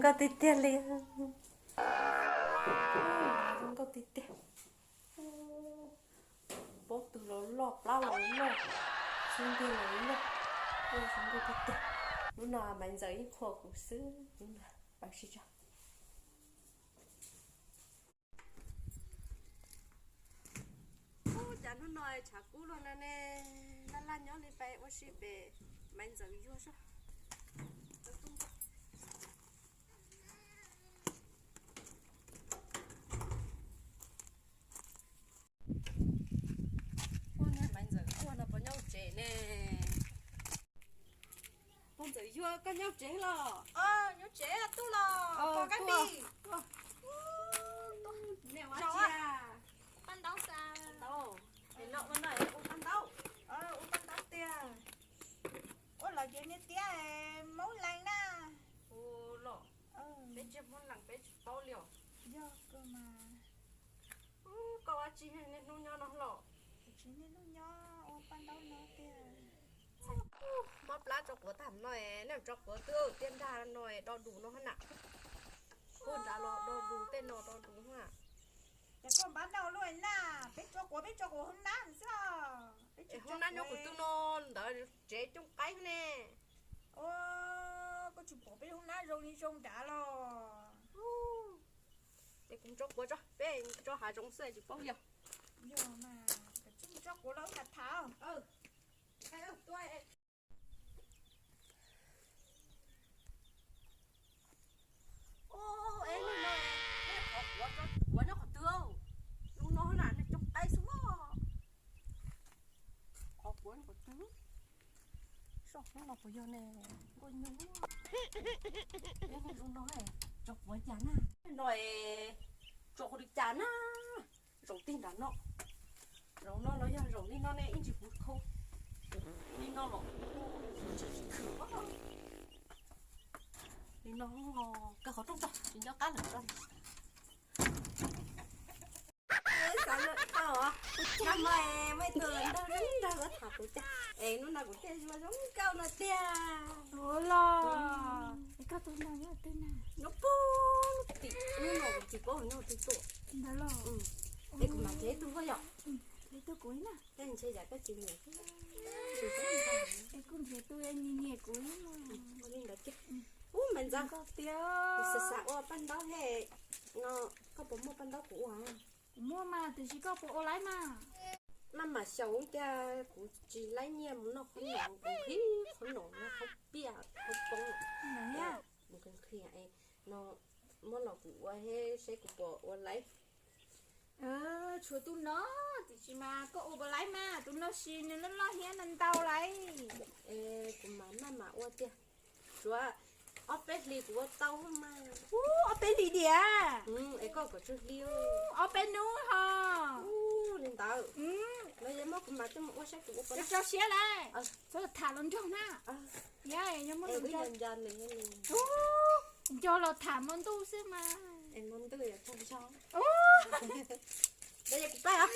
Nkauj tiag tiag li. Zoo nkauj tiag tiag. Pob tw los loj, plab los loj, xub ntiag los loj. Zoo nkauj tiag tiag. Hnub no Maiv Ntxawm ib qho kuv xwb, hnub no pab sib tso. Ub, cas hnub no tshav kub luaj no ne, laj laj nyob li peb ua si pem Maiv Ntxawm yuag zog. Ua niag Maiv Ntxawm ua no puas nyob tsev ne? Pog Ntxawm Yuag, koj nyob tsev los? Nyob tsev tuaj los, pog Kab Pis. Ua paj ntaub tiag. Ua los ces niag tiab maub lees na. Ua los, peb tsis muaj lees peb tsis paub li os. Yog kawg mas. Koj ua tsis niaj hnub nyob no los? Tsis niaj hnub nyob ua paj ntaub no tiag. Mob plab tso quav tag no, nej tso quav twb tiaj nrag no do dus no na. Kuj nrad los do dus, tej no do dus na. Ces koj npab noj luaj na, peb tso quav peb tso quav hoob nab xwb os. Peb tsis, hoob nab nyob kuv twg no, ntawd tsev cooj qaib ne. Koj tsis pom peb hoob nab zoo li zoo nrad los? Ces kuv tso quav tso, peb tso hav zoov xwb tsis paub yog. Yog mas, koj tsis tso quav los tham tham. Ub, es hnub no nej qhov quav tso quav nyob qhov twg? Zoo no na, nej cooj qaib xwb. Qhov quav nyob qhov twg? Soj hnub no puas yog ne? Nkauj nyuj, zoo no tso quav cas na? No es tso quav li cas na? Zaum tig nram no. Zaum no los yog zaum li no ne, ib ntsis kuv khau. Li no los tsis khwm. Li no, kaw qhov rooj tso, tsis nco qab lawm tso. Xav lawm tau os. Nag hmo muaj ib tug nraug nraug nraug tham kuv tias es hnub no kuv thiaj zoo zoo nkauj no tiag. Ua los, es koj tus nraug yog twg na? Nyob puag tim ub no, kuv tsis paub nyob twg tuaj. Ntawd los? Es kuv mam nrhiav ib tug koj yom. Nrhiav tus kuv na. Koj ntshe yam koj tsis nyiam. Es kuv nrhiav tus nyiam nyiam kuv. Ua li ntawd tiag. Ub, Maiv Ntxawm, kuv xav xav ua paj ntaub he no, koj puas muaj paj ntaub kuv ua? Kuv muaj mas, tiam sis koj puas ua laib mas? Maj mam xyaum tiag, kuv tsis laib nyiaj mus noj qhov no, kuv nqhis qhov no, qhov piaj qhov poob. Mus nqhis no, muab los kuv ua seb kuv puas ua laib. Tshuav tus no, tiam sis mas koj ua puas laib mas, tus no sis nws loj loj thiab nws ntau lawm. Es kuv mam maj mam ua tiag. Tsuav ob peb hlis kuv ua tau mas. Ub, ob peb hlis diam? Es koj kom tsawg hli? Ob peb hnub ho. Ub, li ntawd. Los yog muab kuv mam coj mus ua saib kuv ua puas tau. Tso siab lawm, txhob tham los nrog na. Yog muab los nco, nco los tham hmo ntuj xwb mas. Hmo ntuj yog tag zog. Ub, kuv pab os.